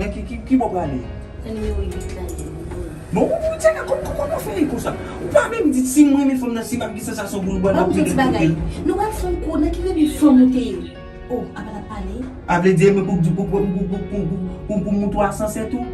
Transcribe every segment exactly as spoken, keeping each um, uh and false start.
Men ki, ki, ki bò w prale? Nan nimewo uit la, li. Bon, ou, ou, tchèka, kòman, kòman w fè konsa? Ou pa menm di si m renmen fanm nan, si m ap gen sansasyon pou nou, ban nan pile kote l. Nou pral fè yon kou, nan ki renmen fanm ou te ye? Oh, apa n ap pale? A vle di, mwen pou, pou, pou m moute w asansè tou?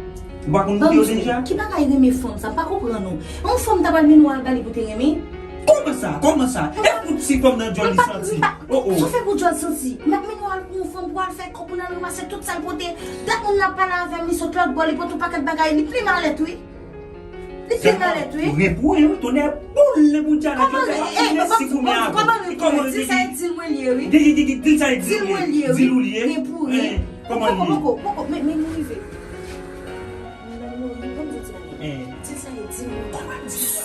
Ou pa konn moute yo deja? Ki bagay renmen fanm sa? M pa konprann ou. Yon fanm ta pral mennen w al ba li pou te renmen? Kòman sa? Kòman sa? E pou ti fanm nan djòl li santi? Oh, oh. Sa w fè pou djòl santi? M ap mennen w al pou yon fanm pou al fè kòb pou n al ranmase tout sa l pote. Dat moun nan ap pale avè m, li sot lòt bò, li pote yon pakèt bagay, li pli malèt, wi. Li pli malèt, wi. Ren pou ren, wi, tonnè boule pou djana. Kòman ren? Eh, kòman ren? Kòman ren? Dil sa e dil mwen li ye, wi. Dil sa e dil mwen li ye, wi. Dil ou li ye? Ren pou ren. Kòman li ye? Poko, poko, poko, men, men nou rive. Dil sa e dil mwen. Kòman dil sa?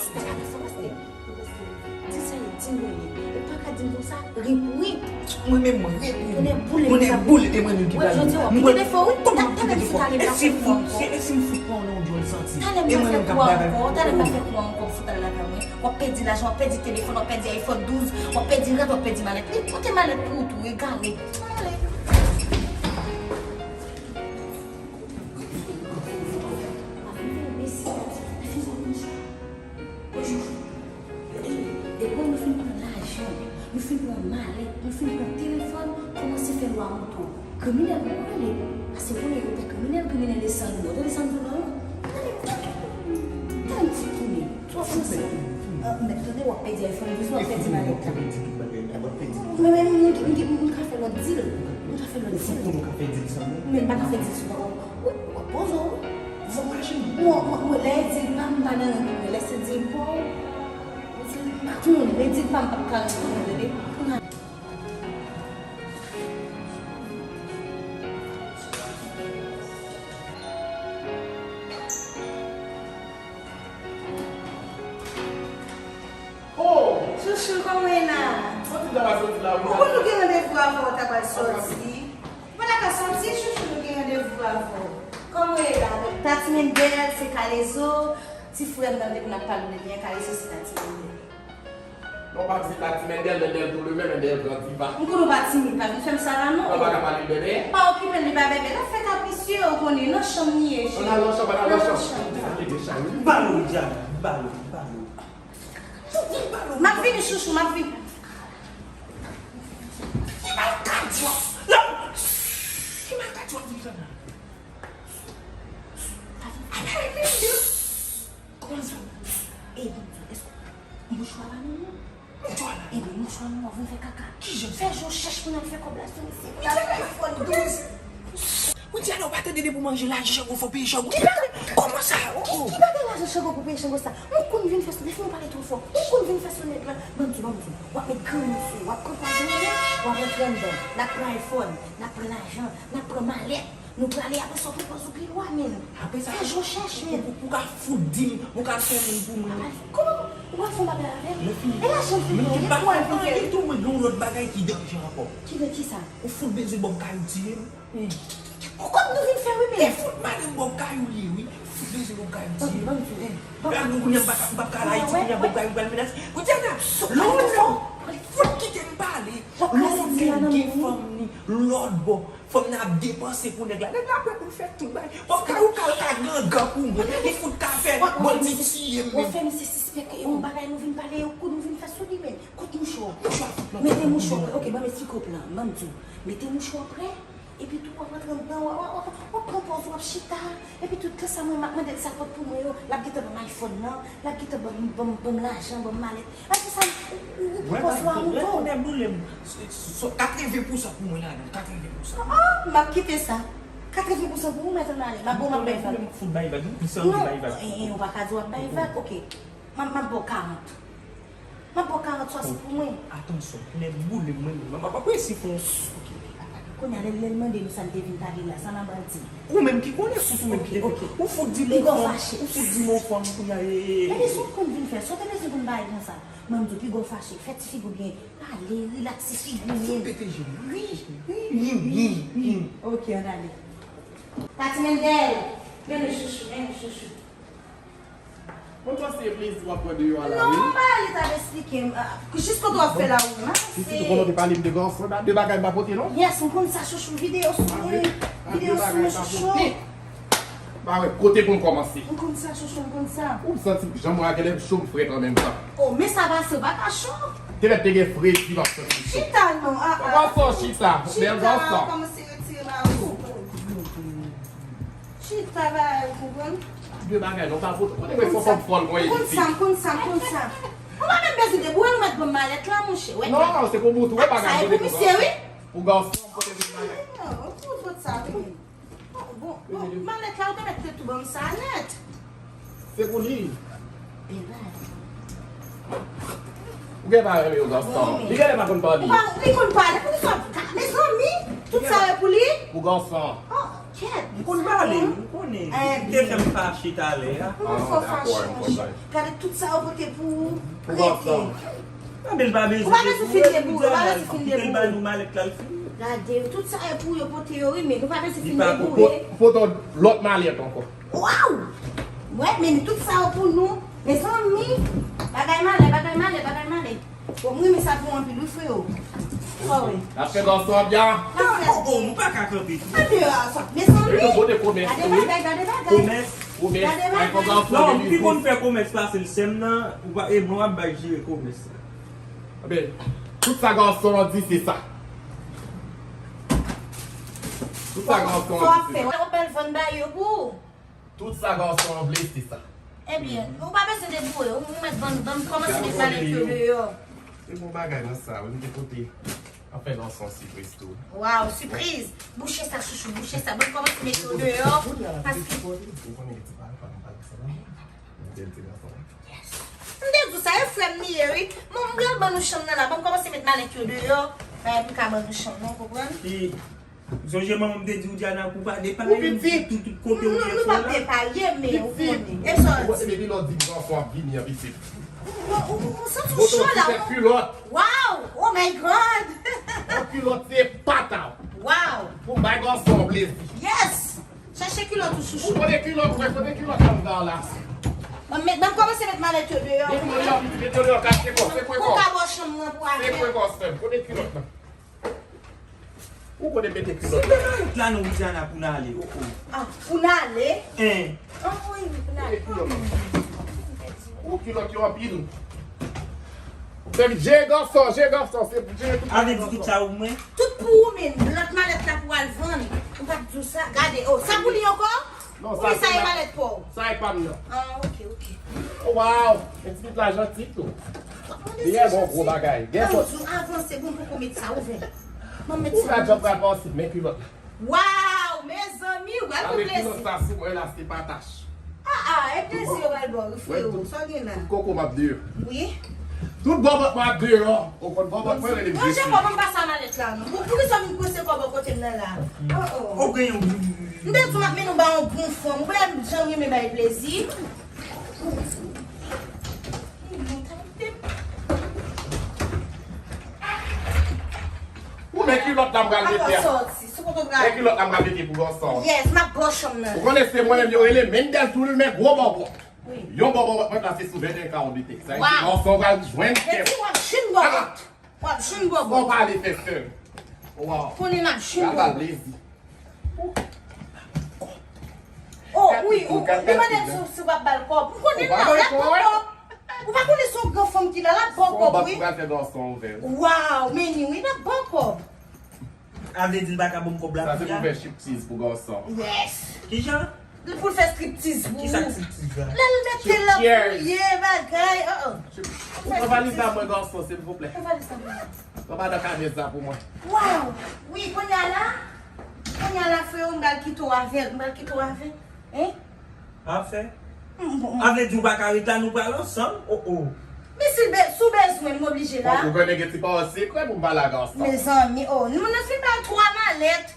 Di sa e di mwen li. Ou pa ka di m konsa, ren pou ren. Mwen menm, mwen ren pou ren. Tonnè boule, tonnè boule, e mwen menm ki pral. Jodi a w ap kite defo, wi. Kòman m kite defo? E si m fout, e si m fout pran w nan yon djòl santi? Talè m pral fè kou a ankò, talè m pral fè kou a ankò, fout al lakay mwen. W ap pèdi lajan, w ap pèdi telefòn, w ap pèdi iPhone douz, w ap pèdi rad, w ap pèdi malèt. Li pote malèt pou ou tou, egare. Ale. Depi nou fin pran lajan, nou fin pran malèt, nou fin pran telefòn, kòmanse fè lwa moute w. Kriminèl pou w rele. Paske konnen yo pè kriminèl, kriminèl e san nou. Tande san nou non. Tande, tande ti tounen. Twa fwa sa. Mèt tande w ap pèdi iPhone douz, w ap pèdi malèt la. Mwen menm, m ka fè lòt dil. M ka fè lòt dil. Men m pa ka fè dil sou papa w. Wi, w ap poze w. Mwen, mwen, mwen, lè e dil pa m, m pa nan rèt mwen. Lè se dil pa w, dil pa tou moun, lè dil pa m, m p ap ka rèt mwen, tande. Oh! Chouchou, kòman w ye la? Soti la, soti la, wi. Ou konn nou gen randevou avè w, w ta pral soti. Ou pa ta ka soti, chouchou, nou gen randevou avè w. Kòman w ye la? Tati Mendel, se Kalezo, ti frè m nan depi n ap pale de li an, Kalezo se Tati Mendel. Non, pa di Tati Mendel, Mendel tou le menm, Mendel gran diva. M konnen w pa timid, pa vin fè m sa la non. Ou pa ka pale bèbè? Pa okipe l, li pa bèbè, l ap fè kapris yo, ou konnen, nan chanm li ye, cheri. Ann al nan chanm, ann al nan chanm. Sa te de chay, wi. Balo, Diana, balo, balo. M ap vini, chouchou, m ap vini. Ki malkadi w ap, ki malkadi w ap vin fè la? Kòman sa? E, èske mouchwa la non? Mouchwa la. Ebyen, mouchwa nou, w ap vin fè kaka. Kijan? Fè je w chèch pou n al fè kòb la sou misye. Pou n al fè iPhone douz. Widiana, ou pa tande depi w manje lajan Chango fò peye Chango. Ki bagay? Kòman sa? Ki, ki bagay lajan Chango pou peye Chango sa? Ou konn vin fè sonèt, ou pale twò fò. Ou konn vin fè sonèt la. Ban m di w, ban m di w. W ap met grenn sou, w ap pran pwa grenn, w ap rantre anndan. N ap pran iPhone, n ap pran lajan, n ap pran malèt. Nou prale apre sa, w pran pòz ou pi lwa, menn. Apre sa, fè je w chèch, menn. Ou, ou ka fout di m, ou ka fè moun pou mwen. Kòman ou pral fè yon bagay avè m? E lajan m fin pran, gen twò an pou fè. Menm tou mwen gen yon lòt bagay ki danje ankò. Ki de kisa? Ou fout bezwen ban m kay ou tiye m. Kot nou vin fè wi menm? E fout madanm bò kay ou li ye wi. Fout bezwen bò kay ou li ye. Ban m di w, ban m di w. La nou kounye a m pa ka, m pa ka al Ayiti kounye a bò kay ou pral menase. Kounye a la, lè w fout kite m pale. Lè w nèg gen fanm ni lòt bò. Fanm nan ap depanse pou nèg la. Nèg la prè pou l fè tout bagay. Bò kay ou ka al ka gangan pou mwen. Li fout ka fè bò l ti tiye m menm. Ou fè misye sispèk e yon bagay nou vin pale, yon kou nou vin fè sou li menm. Kot mouchwa w? Mouchwa fout nan. Mete mouchwa w prè. Ok, ban m esplike w plan. Ban m di w. Mete mouchwa w prè. Epi tou w ap rantre anndan, w ap, w ap, w ap pran pòz, w ap chita. Epi tou, lè sa mwen, m ap mande l sa l pot pou mwen yo, l ap gentan ban m iPhone nan, l ap gentan ban m, ban m, ban m lajan, ban m malèt. Epi sa, ou, ou, ou pran pòz lwa mouton. Lè tonnè boule m, katreven pousan pou mwen ladan, katreven pousan. Ah, m ap kite sa. Katreven pousan pou ou, mèt ann ale. M ap ba w, m ap bay vag. Tonnè boule m, fout bay vag, wi, m santi bay vag. Non, eh, eh, ou pa ka di w ap bay vag, ok. M ap, m ap ba w karant. M ap ba w karant swasant pou mwen. Atansyon, tonnè boule m, mwen menm, m ap, ap resi fè yon s-, ok. Kounye a, lè, lè l mande nou sa n te vin pale la, sa n a ba l di? Ou menm ki konnen, sous ou menm ki te fè. Ou fout di m yon fanm, ou fout di m yon fanm, kounye a, e, e, e. Men kisa w konn vin fè? Sa w te bezwen pou n bay konsa? Ban m di w, piga w fache, fè ti figi w byen. Pale, rilakse figi w menm. Fout pete je m. Wi, wi, wi, wi. Ok, ann ale. Tati Mendel, men nou chouchou, men nou chouchou. Mwen panse e plezi w ap pran deyò a la, wi. Non, m pa ale t ap esplike m. Ah, jis kote w ap fè la, wi, m ap pase. Pitit, ou konnen w te pale m de gran frè, de bagay m pa pote, non? Yes, m konn sa, chouchou, videyo sou mwen. Videyo sou mwen, chouchou. Pa wè kote pou m kòmanse. M konn sa, chouchou, m konn sa. Ou santi jan mwen a genlè m cho m frèt an menm tan. O, men sa pase, ou pa ka cho. Te lè te gen fredi m ap santi cho. Chita non, a a. Papa sò chita, bèl gason. Chita, kòmanse retire mari ou. Chita ba, ou konprann? De bagay non, pa foto. Kote mwen fò fòm fòl mwen ye isit. M konn sa, m konn sa, m konn sa. Ou pa menm bezwen deboure, nou mèt ban m malèt la, monchè. Non, se pou bout ou wè bagay. Sa e pou misye, wi. Pou gason, kote vin malèt. Non, ou fout sa, wi. Bon, bon, malèt la ou te mèt te tou ban m sa nèt. Se pou li. Ou gen pa renmen yo gason. Li genlè pa konn pale. Ou pa, li konn pale, poukisa w ap ka, mezanmi, tout sa yo pou li? Pou gason. Oh, kèt. M konn pale, m konnen. Ou te fè m fache talè a. Kòman fè w fache, monchè? Gade tout sa yo pote pou ou. Pou gason. Anben l pa bezwen deboure, ou pa bezwen fin deboure. Kite l ba nou malèt la, l fini. Gade, tout sa e pou yo pote yo, wi, men nou pa bezwen fin deboure. Foto lòt malèt ankò. Waw! Mwen, men tout sa yo pou nou. Mezanmi, bagay malè, bagay malè, bagay malè. Bon, m renmen sa pou anpil, wi, freo. Fò, wi. N ap fè gason an byen. N ap fè byen. Nou pa ka kanpe tou. Andeyò a sa. Mezanmi, gade bagay, gade bagay. Komès. Komès. Gade bagay. Non, m pi konn fè komès pase l sè m nan. Ou pa, e mwen w ap bay jere komès la. Anben, tout sa gason an di se sa. Tout sa gason an di se sa. Sa w ap fè? Ou bèl vann ba yo pou ou. Tout sa gason an vle se sa. Ebyen, ou pa bezwen deboure, ou mèt ban m kòmanse met malèt yo deyò. Se bon bagay nan sa wi, m te pote. Anfen, gason sipriz tou. Waw, sipriz! Bouche sa, chouchou, bouche sa. Ban m kòmanse met yo deyò, paske. Ou konnen ki ti pale, pale, pale, se la. Bèl ti gason. M te di w sa, e frè m li ye, wi. Bon, m pral ban nou chanm nan la. Ban m kòmanse met malèt yo deyò. Bagay pou m ka ban nou chanm nan, ou konprann? Sonje manman m te di w Diana pou pa depale m, tout, tout kote w ye fò la. Nou p ap depale, men ou konnen. E sa w di? Ou konnen depi lè w di gason ap vini an pitit. Ou santi w cho la. Moto sou tèt kilòt. Wow! Oh my God! Yon kilòt se pa ta w. Wow! Pou bay gason plezi. Yes! Chache kilòt ou chouchou. Ou konnen kilòt mwen, kote kilòt la m ka la. Ban m met, ban m kòmanse met malèt yo deyò. Met yo deyò, pitit, met yo deyò, kache kò, sekwe kò. Pou ka bò chanm nan pou avè. Sekwe kò, sè m. Kote kilòt la? Ou konnen mete kilòt. Se pa kay la non Widiana pou n ale, oh oh. Ah, pou n ale? Hein. Ah wi, pou n ale. Mete kilòt. Ou kilòt yo anpil. Fè m je gason, je gason, se je tout. Avè di tout sa ou mwen. Tout pou ou menm, lòt malèt la pou al vann. Ou pa t di w sa. Gade, oh, sa pou li ankò? Non, sa se malèt pa w. Sa e pa m nan. Ah, ok, ok. Oh, wow! Men ti pitit la janti tou. Li gen bon gwo bagay. Gen sòs. Avanse, bon, poko met sa ouvè. Mwen met sa. Ou ka djòb pral pa osi, men kilòt la. Wow! Mezanmi, ou pral pran plezi. Gade kilòt sa sou mwen la, se pa tach. Ah, ah, e plezi yo pral ba w, wi, freo. Sa w gen la? Tout koko m ap deyò. Wi. Tout bòbòt mwen ap deyò. Ou konn bòbòt mwen rele m Jezi. Manje kòb, m pa sa malèt la, non. Bon, poukisa w vin pwese kòb bò kote m nan la? Oh, oh. Ou gen yon. M te di w m ap mennen w ba yon bon fanm. Ou wè jan m renmen bay plezi. Ou men kilòt la m pral mete a. Sòti, sou kote w pral. Men kilòt la m pral mete pou gason. Yes, m ap ba w chanm nan. Ou konnen se mwen menm yo rele Mendel Toulmen gwo bòbòt. Yon bòbòt mwen plase sou venteyen kawo de tèks. Sa vle di gason pral jwenn tèks. Depi w ap jwenn bòbòt. W ap jwenn bòbòt. Fò w pale fè sè m. Waw. Konnen m ap jwenn bòbòt. Pral ba l plezi. Oh wi, ou mande m si w ap ba l kòb. M konnen l la, l ap pran kòb. Ou pa konnen se yon gran fanm ki la, l ap ba w kòb wi. Waw, men ni wi, l ap ba w kòb. A vle di l pa ka ban m kòb la pou la? Sa se pou fè striptiz pou gason. Yes. Kijan? Li pou l fè striptiz pou ou. Kisa striptiz la? Lè l mete l ap touye bagay. Ou pran valiz la mwen gason silvouplè. Pran valiz la pou mwen. Pran madan Kanèz la pou mwen. Waw! Wi, kounye a la, kounye a la freo, m pral kite w avè l. M pral kite w avè l. Hein? Afè? A vle di ou pa ka ret la, nou pral ansanm? Oh oh. Men si l be, si w bezwen m, m oblije la. Ou konnen gen ti pawòl sekrè pou m pale a gason. Mezanmi, oh, nou, nou fin bay twa malèt.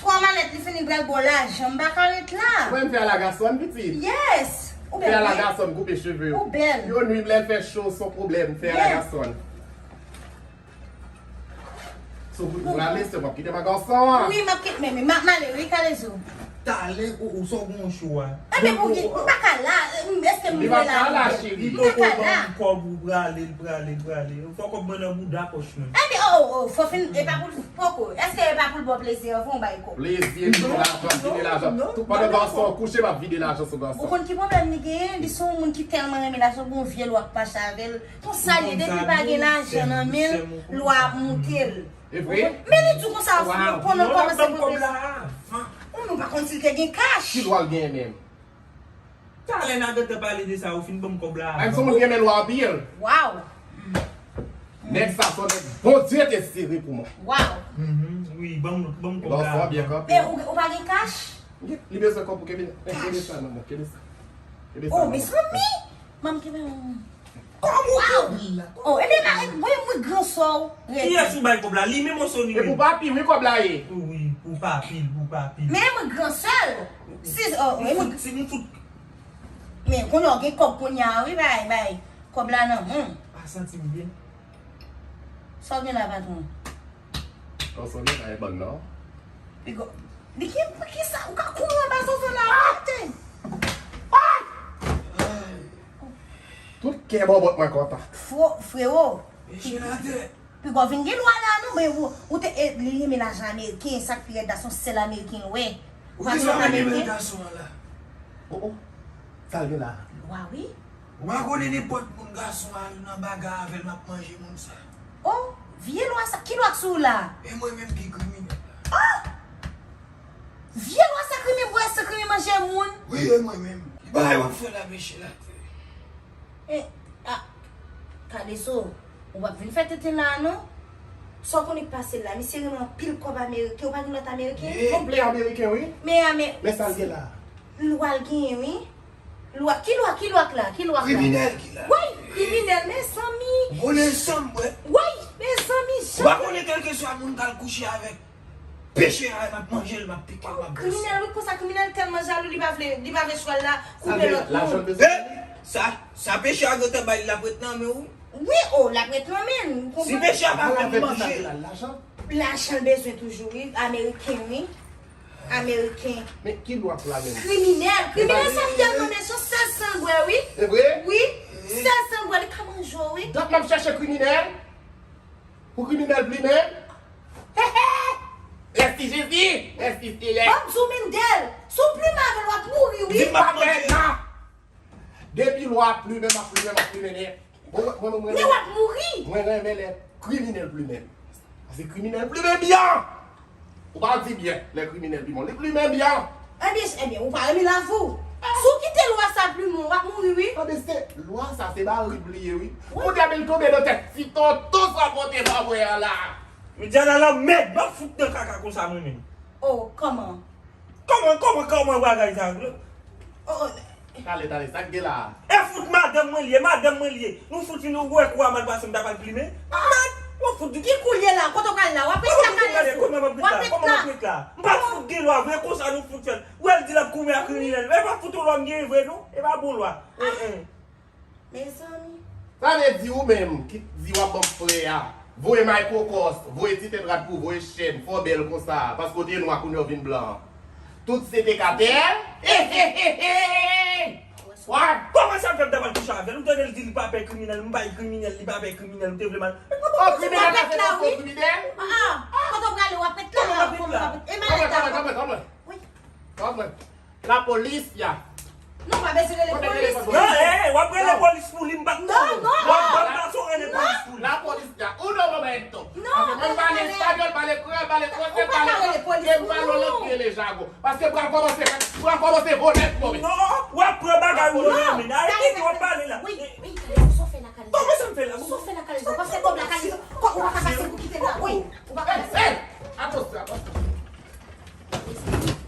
Twa malèt, li fini pral ba w lajan, m pa ka ret la. Ou menm fè a la gason pitit? Yes. Ou bèl wi. Fè a la gason, koupe cheve w. Ou bèl. Yo nwi m lè l fè cho, s on pwoblèm, fè a la gason. So pou prale, se w ap kite m ak gason an. Wi, m ap kite, men, men, m ap male wi, kalezo. Talè, o, o, sa w gen yon cho a? Enben, pou ki, m pa ka la, èske m dwe la? M pa ka la, cheri. M pa ka la. Li poko ban m kòb ou prale, l prale, l prale. Fò kòb mwen nan bouda pòch mwen. Enben, o, o, o, fò fin, e pa pou l, poko. Èske e pa pou l ba w plezi an, fò w bay kòb? Plezi, vide lajan, vide lajan. Tout pandan gason an kouche, m ap vide lajan sou gason. Ou konn ki pwoblèm li genyen? Li se yon moun ki tèlman renmen lajan, gon vye lwa k mache avè l. Konsa l ye, depi pa gen lajan nan men l, lwa ap moute l. E vre? Men li di w konsa, pandan l kòmanse pran plezi. Ou nou pa konn si l te gen kach. Ki lwa l genyen menm? Talè n a gentan pale de sa, ou fin ban m kòb la. Ay, se yon moun ki renmen lwa anpil. Waw. Nèg sa se yon nèg Bondye te sere pou mwen. Waw. Wi, ban m, ban m kòb la. Byen kanpe. Men ou, ou pa gen kach? Li bezwen kòb pou kenbe, kenbe sa nan men, kenbe sa. Kenbe sa nan men. Oh, mezanmi! Manm kenbe yon. Kòman w kouvri l la? Oh, ebyen, mwen, mwen gran sè w. Kiyès ou bay kòb la? Li menm osnon li menm? E pou papi, wi, kòb la ye. Wi, pou papi, pou papi. Men mwen gran sè l. Si, oh, si m fout, si m fout. Men kounye a w gen kòb kounye a, wi, bay, bay. Kòb la nan men w. Pa santi m byen. Sa w gen la, patwon? Sa w gen la, e bann nan. Pigo. Li ki, pou ki sa? Ou ka kouri anba zozo la, ou mete. Tout kè bòbòt mwen kontan. Fro-, frewo. Mesye latè. Pigo vin gen lwa la, non, men ou, ou te, e, li renmen lajan ameriken, sa k pi rèd la, se yon sèl ameriken l wè. Ou te janm renmen gason an la? Oh, oh. Sa l gen la? Lwa, wi. Ou pa konnen nenpòt moun gason al nan bagay avè l, m ap manje moun sa. Oh, vye lwa sa, ki lwa k sou ou la? E mwen menm ki kriminèl la. Oh! Vye lwa sa, krimen bwè san krimen manje moun. Wi, e mwen menm. Ki bagay w ap fè la, mesye latè? E, a, Kadeso, ou p ap vin fè tenten la, non? Sa w konnen k pase l la, misye renmen anpil kòb ameriken, ou pa gen lòt ameriken? Konplè ameriken, wi. Men, a, men, men sa l gen la? Lwa l genyen, wi. Lwa, ki lwa, ki lwa k la? Ki lwa k la? Kriminèl ki la. Woy, kriminèl, mezanmi. Ou konnen san m bwè. Woy, mezanmi, jan. Ou pa konnen kèlkeswa moun k al kouche avèk peche a, m ap manje l, m ap pike l, m ap bwè san. Kriminèl, wi, konsa kriminèl tèlman jalou, li pa vle, li pa vle chwal la koupe lòt moun. Sa, sa peche a gentan bay l, l ap ret nan men w. Wi, o, l ap ret nan men l, ou konprann? Si peche a pa vle manje l. Lajan l bezwen toujou, wi, ameriken, wi. Ameriken. Men ki lwa pou la menm? Kriminèl. Kriminèl sa tèlman mechan, sèl san l bwè, wi. E vre? Wi. Sèl san l bwè, li ka manje w, wi. Donk m ap chèche kriminèl? Pou kriminèl plimen m? Mèsi Jezi! Mèsi Seyè! Ban m di w, Mendel, si w plimen avè l, w ap mouri, wi. Di m pa fè nan! Depi lwa ap plimen, m ap plimen, m ap plimen nèt. Mwen, mwen, mwen, men w ap mouri! Mwen renmen lè kriminèl plimen m. Paske kriminèl plimen byen! Ou pa di byen, lè kriminèl plimen w. Li plimen byen! Ebyen, ebyen, ou pa renmen lavi w. Si w kite lwa sa plimen w, w ap mouri, wi. Ebyen, se lwa sa, se ba rib li ye, wi. Wi. Kounye a, men l tonbe nan tèt ti tonton sa pote ba mwen an la. Medya nan lanmèd, m ap fout nan kaka konsa mwen menm. Oh, kòman? Kòman, kòman, kòman bagay sa? Oh, oh. Tale, tale, sa k gen la a? E fout madanm mwen li ye, madanm mwen li ye. Nou fout vin, ou wè kou a mal pase, m ta pral plimen. Mèd, nou fout di ki kou l ye la, kote w pral la? W ap ret la, Kalezo. Kòman m ap ret la? Kòman m ap ret la? M pa t fout gen lwa vre, konsa nou fout fè l. Ou wè l di l ap goumen ak kriminèl. E pa fout yon lwa m genyen vre, non. E pa bon lwa. Mezanmi. Sa vle di ou menm ki di w ap ban m frè a, voye maykokòs, voye ti tèt rad pou voye chèn, fè w bèl konsa, paske w te nwa kounye a w vin blan. Tout se te katè. Kòman sa fè m ta pral kouche avè l? Ou tande l di li pa pè kriminèl, m bay kriminèl, li pa pè kriminèl, ou te vle mal. Oh, kriminèl la fè paske w kriminèl? Ah, ah. Kote w prale, w ap ret la? Kòman w ap ret la? E malèt la? Kòman, kòman, kòman, kòman? Wi. Kòman? Lapolis ya. Non, pa bezwen rele polis. Non, eh, w ap rele polis pou li, m pa t konnen. Non, non. W ap ban gason rele polis pou li. Lapolis ya. Uno momento. Non, paske mwen pale espanyòl, pale kreyòl, pale fransè, pale anglè, m pale yon lòt ki rele jagon. Paske pral kòmanse, pral kòmanse vole pou mwen. Non, w ap pran bagay ou nan men. Arete, w ap pale la. Wi, wi, Kalezo, sa w fè la, Kalezo? Kòman sa m fè la? Sa w fè la, Kalezo? Pase kòb la, Kalezo. Kò, ou pa ka pase pou kite la. Wi, ou pa ka pase. Attention, attention.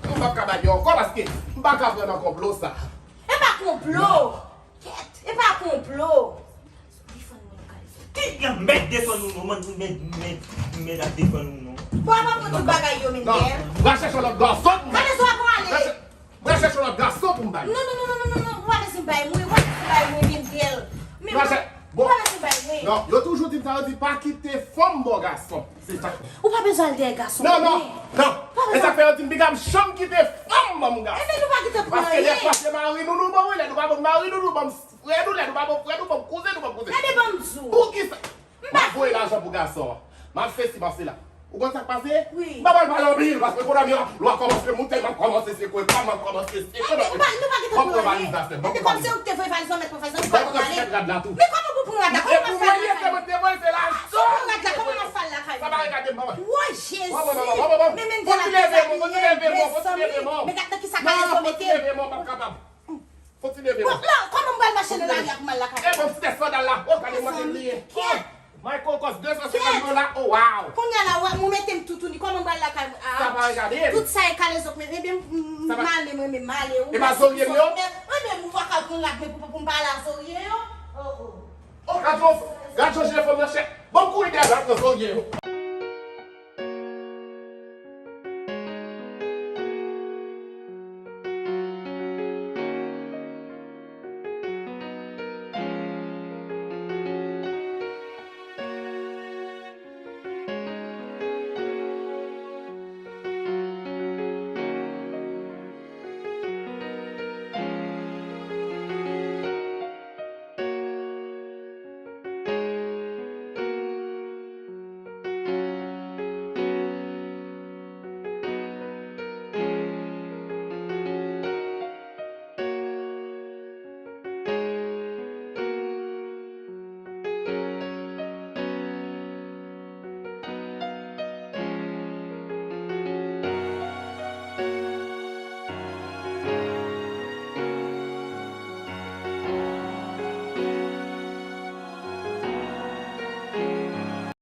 M p ap ka bay yo ankò paske m pa ka pran nan konplo sa. E pa konplo! Kèt, e pa konplo! Defann mwen, Kalezo. Ki lanmèd defann ou non, man, mèd, mèd, mèd ap defann ou non. Bon, ap pran tout bagay yo, Mendel. Non, va chèche yon lòt gason pou mwen. Kalezo, ap prale. Va chè-, va chèche yon lòt gason pou m bay. Non, non, non, non, non, non, non. Ou pa bezwen bay mwen, ou pa bezwen bay mwen, Mendel. Men va chè-, bon. Ou pa bezwen bay mwen. Non, yo toujou di m sa, yo di pa kite fanm bò gason. Se sa. Ou pa bezwen al dèyè gason. Non, non, non. E sa fè yo di m, piga m janm kite fanm bò Lè pase mari nou, nou ban wi, lè nou pa ban mari nou, nou ban frè nou, lè nou pa ban frè nou, ban kouzen nou, ban kouzen. Gade ban m di w. Poukisa? M ap voye lajan pou gason an. M ap fè si, m ap fè la. Ou konn sa k pase? Wi. M pa pral pale anpil, paske ekonomi an, lwa kòmanse moute, m ap kòmanse sekwe kò m, m ap kòmanse sekwe. Gade, ou pa, nou pa gen tan pou rele. Gade, kòm se ou ki te voye valiz lan, mèt pran valiz lan, ou pa pral pale. Mèt pran rad la tou. Men kòman pou pran rad la? Kòman m ap fè lakay mwen? Pran rad la, kòman m ap fè lakay mwen? Sa pa regade m, manman. Woy, Jezi! Men, men, fò ti leve, manman, fò ti leve, manman, fò ti leve, manman. Men gade nan kisa kalèz yo mete m. Fò ti leve, manman, m ap kapab. Fò ti leve, manman. Bon, la, kòman m pral mache nan lari a pou m al lakay mwen? E bon, ti tèt sandal la. O, gade mwen ki m ye. Michael Kors, de san senkant dola. O, wow! Kounye a la, ou mete m toutouni. Kòman m pral lakay mwen? Sa pa regade m. Tout sa e kalèz yo mete. Ebyen, m ale mwen menm, m ale. E pa zorye m yo? Mwen menm, ou pa ka pran rad mwen pou, pou m pa ale a zorye yo? O, o. O, gad yon, gad yon jenn fanm nan chèk. Bon, kouri dèyè l, al pran zorye yo.